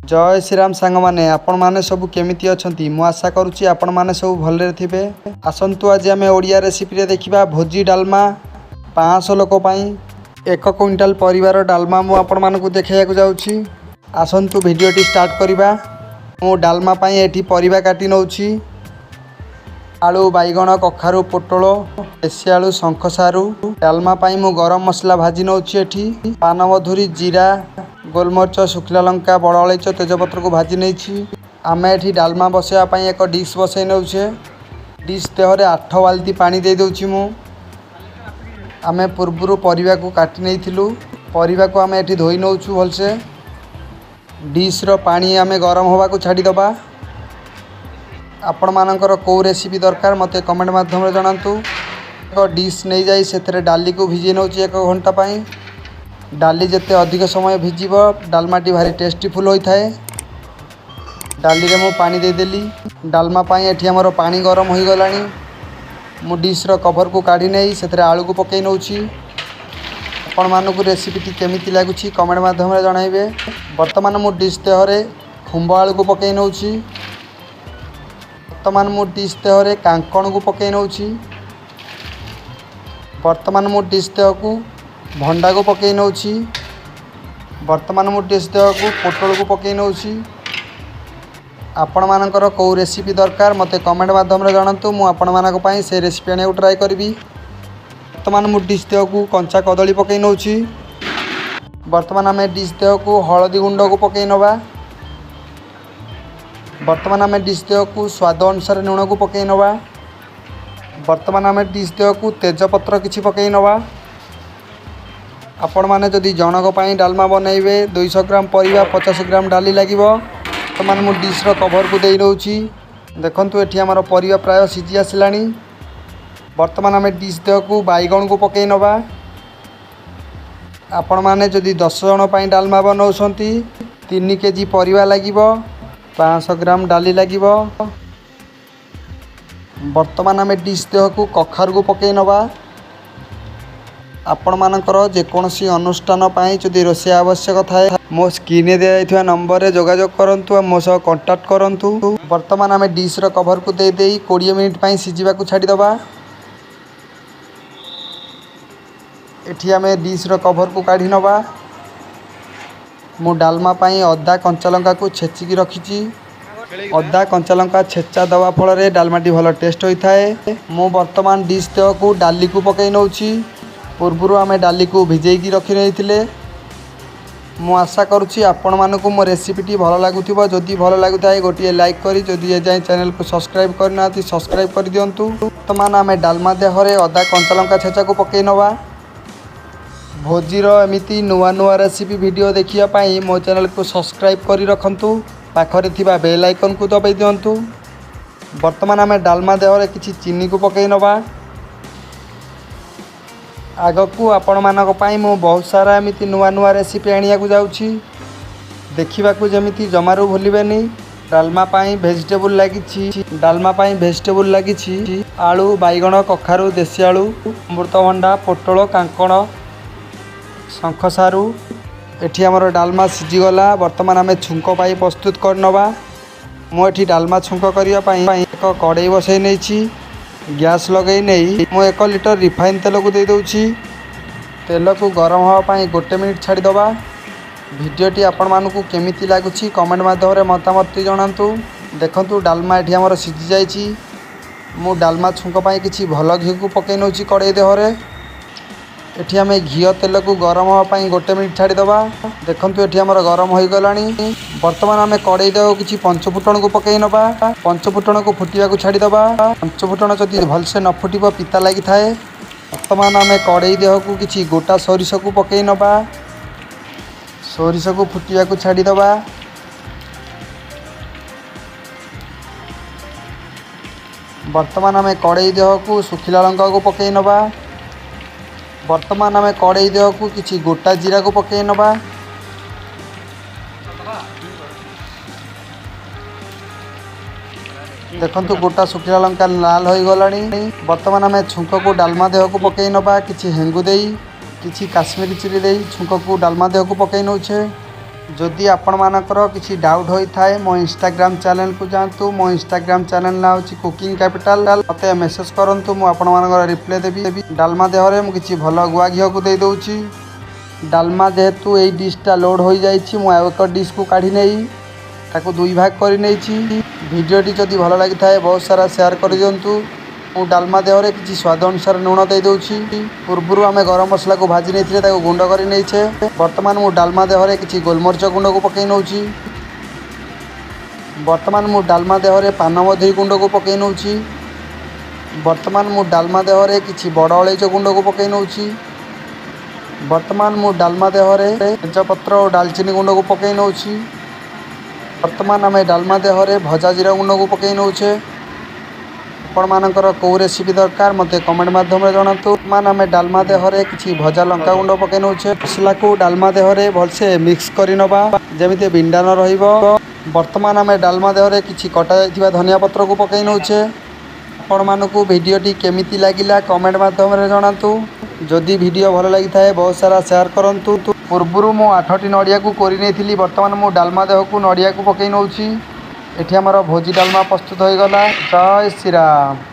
ଜୟ ଶ୍ରୀରାମ ସାଙ୍ଗମାନେ, ଆପଣମାନେ ସବୁ କେମିତି ଅଛନ୍ତି? ମୁଁ ଆଶା କରୁଛି ଆପଣମାନେ ସବୁ ଭଲରେ ଥିବେ। ଆସନ୍ତୁ, ଆଜି ଆମେ ଓଡ଼ିଆ ରେସିପିରେ ଦେଖିବା ଭୋଜି ଡାଲମା। 500 ଲୋକ ପାଇଁ 1 କୁଇଣ୍ଟାଲ ପରିବାର ଡାଲମା ମୁଁ ଆପଣମାନଙ୍କୁ ଦେଖାଇବାକୁ ଯାଉଛି। ଆସନ୍ତୁ, ଭିଡ଼ିଓଟି ଷ୍ଟାର୍ଟ କରିବା। ମୁଁ ଡାଲମା ପାଇଁ ଏଠି ପରିବା କାଟି ନେଉଛି। ଆଳୁ, ବାଇଗଣ, କଖାରୁ, ପୋଟଳ, ଦେଶୀ ଆଳୁ, ଶଙ୍ଖ ସାରୁ। ଡାଲମା ପାଇଁ ମୁଁ ଗରମ ମସଲା ଭାଜି ନେଉଛି। ଏଠି ପାନମଧୁରୀ, ଜିରା, ଗୋଲମରିଚ, ଶୁଖିଲା ଲଙ୍କା, ବଡ଼ ଅଳେଇଚ, ତେଜପତ୍ରକୁ ଭାଜି ନେଇଛି। ଆମେ ଏଠି ଡାଲମା ବସାଇବା ପାଇଁ ଏକ ଡିସ୍ ବସାଇ ନେଉଛେ। ଡିସ୍ ଦେହରେ 8 ବାଲ୍ଟି ପାଣି ଦେଇଦେଉଛି ମୁଁ। ଆମେ ପୂର୍ବରୁ ପରିବାକୁ କାଟି ନେଇଥିଲୁ। ପରିବାକୁ ଆମେ ଏଠି ଧୋଇ ନେଉଛୁ ଭଲସେ। ଡିସ୍ର ପାଣି ଆମେ ଗରମ ହେବାକୁ ଛାଡ଼ିଦେବା। ଆପଣମାନଙ୍କର କେଉଁ ରେସିପି ଦରକାର, ମୋତେ କମେଣ୍ଟ ମାଧ୍ୟମରେ ଜଣାନ୍ତୁ। ଏକ ଡିସ୍ ନେଇଯାଇ ସେଥିରେ ଡାଲିକୁ ଭିଜେଇ ନେଉଛି 1 ଘଣ୍ଟା ପାଇଁ। ଡାଲି ଯେତେ ଅଧିକ ସମୟ ଭିଜିବ, ଡାଲମାଟି ଭାରି ଟେଷ୍ଟିଫୁଲ୍ ହୋଇଥାଏ। ଡାଲିରେ ମୁଁ ପାଣି ଦେଇଦେଲି। ଡାଲମା ପାଇଁ ଏଠି ଆମର ପାଣି ଗରମ ହୋଇଗଲାଣି। ମୁଁ ଡିସ୍ର କଭରକୁ କାଢ଼ି ନେଇ ସେଥିରେ ଆଳୁକୁ ପକାଇ ନେଉଛି। ଆପଣମାନଙ୍କୁ ରେସିପିଟି କେମିତି ଲାଗୁଛି, କମେଣ୍ଟ ମାଧ୍ୟମରେ ଜଣାଇବେ। ବର୍ତ୍ତମାନ ମୁଁ ଡିସ୍ ଦେହରେ ଖୁମ୍ବ ଆଳୁକୁ ପକାଇ ନେଉଛି। ବର୍ତ୍ତମାନ ମୁଁ ଡିସ୍ ଦେହରେ କାଙ୍କଣକୁ ପକାଇ ନେଉଛି। ବର୍ତ୍ତମାନ ମୁଁ ଡିସ୍ ଦେହକୁ ଭଣ୍ଡାକୁ ପକାଇ ନେଉଛି। ବର୍ତ୍ତମାନ ମୁଁ ଡିସ୍ ଦେହକୁ ପୋଟଳକୁ ପକାଇ ନେଉଛି। ଆପଣମାନଙ୍କର କେଉଁ ରେସିପି ଦରକାର, ମୋତେ କମେଣ୍ଟ ମାଧ୍ୟମରେ ଜଣାନ୍ତୁ। ମୁଁ ଆପଣମାନଙ୍କ ପାଇଁ ସେ ରେସିପି ଆଣିବାକୁ ଟ୍ରାଏ କରିବି। ବର୍ତ୍ତମାନ ମୁଁ ଡିସ୍ ଦେହକୁ କଞ୍ଚା କଦଳୀ ପକାଇ ନେଉଛି। ବର୍ତ୍ତମାନ ଆମେ ଡିସ୍ ଦେହକୁ ହଳଦୀ ଗୁଣ୍ଡକୁ ପକାଇ ନେବା। ବର୍ତ୍ତମାନ ଆମେ ଡିସ୍ ଦେହକୁ ସ୍ୱାଦ ଅନୁସାରେ ଲୁଣକୁ ପକାଇ ନେବା। ବର୍ତ୍ତମାନ ଆମେ ଡିସ୍ ଦେହକୁ ତେଜପତ୍ର କିଛି ପକାଇ ନେବା। ଆପଣମାନେ ଯଦି ଜଣକ ପାଇଁ ଡାଲମା ବନାଇବେ, 200 ଗ୍ରାମ ପରିବା, 50 ଗ୍ରାମ ଡାଲି ଲାଗିବ। ବର୍ତ୍ତମାନ ମୁଁ ଡିସ୍ର କଭରକୁ ଦେଇ ନେଉଛି। ଦେଖନ୍ତୁ, ଏଠି ଆମର ପରିବା ପ୍ରାୟ ସିଝି ଆସିଲାଣି। ବର୍ତ୍ତମାନ ଆମେ ଡିସ୍ ଦେହକୁ ବାଇଗଣକୁ ପକାଇ ନେବା। ଆପଣମାନେ ଯଦି 10 ଜଣ ପାଇଁ ଡାଲମା ବନାଉଛନ୍ତି, 3 କେଜି ପରିବା ଲାଗିବ, 500 ଗ୍ରାମ ଡାଲି ଲାଗିବ। ବର୍ତ୍ତମାନ ଆମେ ଡିସ୍ ଦେହକୁ କଖାରୁକୁ ପକାଇ ନେବା। ଆପଣମାନଙ୍କର ଯେକୌଣସି ଅନୁଷ୍ଠାନ ପାଇଁ ଯଦି ରୋଷେଇ ଆବଶ୍ୟକ ଥାଏ, ମୋ ସ୍କ୍ରିନ୍ରେ ଦିଆଯାଇଥିବା ନମ୍ବରରେ ଯୋଗାଯୋଗ କରନ୍ତୁ ଆଉ ମୋ ସହ କଣ୍ଟାକ୍ଟ କରନ୍ତୁ। ବର୍ତ୍ତମାନ ଆମେ ଡିସ୍ର କଭରକୁ ଦେଇ ଦେଇ 20 ମିନିଟ୍ ପାଇଁ ସିଝିବାକୁ ଛାଡ଼ିଦେବା। ଏଠି ଆମେ ଡିସ୍ର କଭରକୁ କାଢ଼ି ନେବା। ମୁଁ ଡାଲମା ପାଇଁ ଅଦା, କଞ୍ଚା ଲଙ୍କାକୁ ଛେଚିକି ରଖିଛି। ଅଦା, କଞ୍ଚା ଲଙ୍କା ଛେଚା ଦେବା ଫଳରେ ଡାଲମାଟି ଭଲ ଟେଷ୍ଟ ହୋଇଥାଏ। ମୁଁ ବର୍ତ୍ତମାନ ଡିସ୍ ଦେହକୁ ଡାଲିକୁ ପକାଇ ନେଉଛି। ପୂର୍ବରୁ ଆମେ ଡାଲିକୁ ଭିଜେଇକି ରଖି ନେଇଥିଲେ। ମୁଁ ଆଶା କରୁଛି ଆପଣମାନଙ୍କୁ ମୋ ରେସିପିଟି ଭଲ ଲାଗୁଥିବ। ଯଦି ଭଲ ଲାଗୁଥାଏ, ଗୋଟିଏ ଲାଇକ୍ କରି, ଯଦି ଏଯାଏଁ ଚ୍ୟାନେଲକୁ ସବସ୍କ୍ରାଇବ୍ କରିନାହାନ୍ତି, ସବସ୍କ୍ରାଇବ୍ କରିଦିଅନ୍ତୁ। ବର୍ତ୍ତମାନ ଆମେ ଡାଲମା ଦେହରେ ଅଦା, କଞ୍ଚା ଲଙ୍କା ଛେଚାକୁ ପକାଇ ନେବା। ଭୋଜିର ଏମିତି ନୂଆ ନୂଆ ରେସିପି ଭିଡ଼ିଓ ଦେଖିବା ପାଇଁ ମୋ ଚ୍ୟାନେଲକୁ ସବସ୍କ୍ରାଇବ୍ କରି ରଖନ୍ତୁ। ପାଖରେ ଥିବା ବେଲ୍ ଆଇକନ୍କୁ ଦବାଇ ଦିଅନ୍ତୁ। ବର୍ତ୍ତମାନ ଆମେ ଡାଲମା ଦେହରେ କିଛି ଚିନିକୁ ପକାଇ ନେବା। ଆଗକୁ ଆପଣମାନଙ୍କ ପାଇଁ ମୁଁ ବହୁତ ସାରା ଏମିତି ନୂଆ ନୂଆ ରେସିପି ଆଣିବାକୁ ଯାଉଛି। ଦେଖିବାକୁ ଯେମିତି ଜମାରୁ ଭୁଲିବେନି। ଡାଲମା ପାଇଁ ଭେଜିଟେବୁଲ୍ ଲାଗିଛି। ଡାଲମା ପାଇଁ ଭେଜିଟେବୁଲ୍ ଲାଗିଛି ଆଳୁ, ବାଇଗଣ, କଖାରୁ, ଦେଶୀ ଆଳୁ, ଅମୃତଭଣ୍ଡା, ପୋଟଳ, କାଙ୍କଣ, ଶଙ୍ଖ ସାରୁ। ଏଠି ଆମର ଡାଲମା ସିଝିଗଲା। ବର୍ତ୍ତମାନ ଆମେ ଛୁଙ୍କ ପାଇଁ ପ୍ରସ୍ତୁତ କରିନେବା। ମୁଁ ଏଠି ଡାଲମା ଛୁଙ୍କ କରିବା ପାଇଁ ଏକ କଡ଼େଇ ବସାଇ ନେଇଛି। ଗ୍ୟାସ୍ ଲଗାଇ ନେଇ ମୁଁ 1 ଲିଟର ରିଫାଇନ୍ ତେଲକୁ ଦେଇଦେଉଛି। ତେଲକୁ ଗରମ ହେବା ପାଇଁ ଗୋଟେ ମିନିଟ୍ ଛାଡ଼ିଦେବା। ଭିଡ଼ିଓଟି ଆପଣମାନଙ୍କୁ କେମିତି ଲାଗୁଛି, କମେଣ୍ଟ ମାଧ୍ୟମରେ ମତାମତ ଜଣାନ୍ତୁ। ଦେଖନ୍ତୁ, ଡାଲମା ଏଠି ଆମର ସିଝି ଯାଇଛି। ମୁଁ ଡାଲମା ଛୁଙ୍କ ପାଇଁ କିଛି ଭଲ ଘିଅକୁ ପକାଇ ନେଉଛି କଡ଼େଇ ଦେହରେ। ଏଠି ଆମେ ଘିଅ ତେଲକୁ ଗରମ ହେବା ପାଇଁ ଗୋଟେ ମିନିଟ୍ ଛାଡ଼ିଦେବା। ଦେଖନ୍ତୁ, ଏଠି ଆମର ଗରମ ହୋଇଗଲାଣି। ବର୍ତ୍ତମାନ ଆମେ କଡ଼େଇ ଦେହକୁ କିଛି ପଞ୍ଚଫୁଟଣକୁ ପକାଇ ନେବା। ପଞ୍ଚଫୁଟଣକୁ ଫୁଟିବାକୁ ଛାଡ଼ିଦେବା। ପଞ୍ଚଫୁଟଣ ଯଦି ଭଲସେ ନ ଫୁଟିବ, ପିତା ଲାଗିଥାଏ। ବର୍ତ୍ତମାନ ଆମେ କଡ଼େଇ ଦେହକୁ କିଛି ଗୋଟା ସୋରିଷକୁ ପକାଇ ନେବା। ସୋରିଷକୁ ଫୁଟିବାକୁ ଛାଡ଼ିଦେବା। ବର୍ତ୍ତମାନ ଆମେ କଡ଼େଇ ଦେହକୁ ଶୁଖିଲା ଲଙ୍କାକୁ ପକାଇ ନେବା। ବର୍ତ୍ତମାନ ଆମେ କଡ଼େଇ ଦେହକୁ କିଛି ଗୋଟା ଜିରାକୁ ପକାଇ ନେବା। ଦେଖନ୍ତୁ, ଗୋଟା ଶୁଖିଲା ଲଙ୍କା ଲାଲ ହୋଇଗଲାଣି। ବର୍ତ୍ତମାନ ଆମେ ଛୁଙ୍କକୁ ଡାଲମା ଦେହକୁ ପକାଇ ନେବା। କିଛି ହେଙ୍ଗୁ ଦେଇ, କିଛି କାଶ୍ମୀରୀ ଚିଲି ଦେଇ ଛୁଙ୍କକୁ ଡାଲମା ଦେହକୁ ପକାଇ ନେଉଛେ। ଯଦି ଆପଣମାନଙ୍କର କିଛି ଡାଉଟ୍ ହୋଇଥାଏ, ମୋ ଇନଷ୍ଟାଗ୍ରାମ ଚ୍ୟାନେଲକୁ ଯାଆନ୍ତୁ। ମୋ ଇନଷ୍ଟାଗ୍ରାମ ଚ୍ୟାନେଲ ନାଁ ହେଉଛି କୁକିଂ କ୍ୟାପିଟାଲ। ମୋତେ ମେସେଜ କରନ୍ତୁ, ମୁଁ ଆପଣମାନଙ୍କର ରିପ୍ଲାଏ ଦେବି। ଡାଲମା ଦେହରେ ମୁଁ କିଛି ଭଲ ଗୁଆ ଘିଅକୁ ଦେଇଦେଉଛି। ଡାଲମା ଯେହେତୁ ଏଇ ଡିଶ୍ଟା ଲୋଡ଼ ହୋଇଯାଇଛି, ମୁଁ ଆଉ ଏକ ଡିଶ୍କୁ କାଢ଼ି ନେଇ ତାକୁ ଦୁଇ ଭାଗ କରି ନେଇଛି। ଭିଡ଼ିଓଟି ଯଦି ଭଲ ଲାଗିଥାଏ, ବହୁତ ସାରା ସେୟାର କରିଦିଅନ୍ତୁ। ମୁଁ ଡାଲମା ଦେହରେ କିଛି ସ୍ୱାଦ ଅନୁସାରେ ଲୁଣ ଦେଇଦେଉଛି। ପୂର୍ବରୁ ଆମେ ଗରମ ମସଲାକୁ ଭାଜି ନେଇଥିଲେ, ତାକୁ ଗୁଣ୍ଡ କରି ନେଇଛେ। ବର୍ତ୍ତମାନ ମୁଁ ଡାଲମା ଦେହରେ କିଛି ଗୋଲମରିଚ ଗୁଣ୍ଡକୁ ପକାଇ ନେଉଛି। ବର୍ତ୍ତମାନ ମୁଁ ଡାଲମା ଦେହରେ ପାନମଧୁରୀ ଗୁଣ୍ଡକୁ ପକାଇ ନେଉଛି। ବର୍ତ୍ତମାନ ମୁଁ ଡାଲମା ଦେହରେ କିଛି ବଡ଼ ଅଳେଇଚ ଗୁଣ୍ଡକୁ ପକାଇ ନେଉଛି। ବର୍ତ୍ତମାନ ମୁଁ ଡାଲମା ଦେହରେ ତେଜପତ୍ର ଓ ଡାଲଚିନି ଗୁଣ୍ଡକୁ ପକାଇ ନେଉଛି। ବର୍ତ୍ତମାନ ଆମେ ଡାଲମା ଦେହରେ ଭଜା ଜିରା ଗୁଣ୍ଡକୁ ପକାଇ ନେଉଛେ। ଆପଣମାନଙ୍କର କେଉଁ ରେସିପି ଦରକାର, ମୋତେ କମେଣ୍ଟ ମାଧ୍ୟମରେ ଜଣାନ୍ତୁ। ବର୍ତ୍ତମାନ ଆମେ ଡାଲମା ଦେହରେ କିଛି ଭଜା ଲଙ୍କା ଗୁଣ୍ଡ ପକାଇ ନେଉଛେ। ମସଲାକୁ ଡାଲମା ଦେହରେ ଭଲସେ ମିକ୍ସ କରି ନେବା, ଯେମିତି ବିଣ୍ଡା ନ ରହିବ। ବର୍ତ୍ତମାନ ଆମେ ଡାଲମା ଦେହରେ କିଛି କଟା ଯାଇଥିବା ଧନିଆ ପତ୍ରକୁ ପକାଇ ନେଉଛେ। ଆପଣମାନଙ୍କୁ ଭିଡ଼ିଓଟି କେମିତି ଲାଗିଲା, କମେଣ୍ଟ ମାଧ୍ୟମରେ ଜଣାନ୍ତୁ। ଯଦି ଭିଡ଼ିଓ ଭଲ ଲାଗିଥାଏ, ବହୁତ ସାରା ସେୟାର କରନ୍ତୁ। ପୂର୍ବରୁ ମୁଁ ଆଠଟି ନଡ଼ିଆକୁ କୋରି ନେଇଥିଲି। ବର୍ତ୍ତମାନ ମୁଁ ଡାଲମା ଦେହକୁ ନଡ଼ିଆକୁ ପକାଇ ନେଉଛି। ଏଠି ଆମର ଭୋଜି ଡାଲମା ପ୍ରସ୍ତୁତ ହୋଇଗଲା। ଜୟ ଶ୍ରୀରାମ।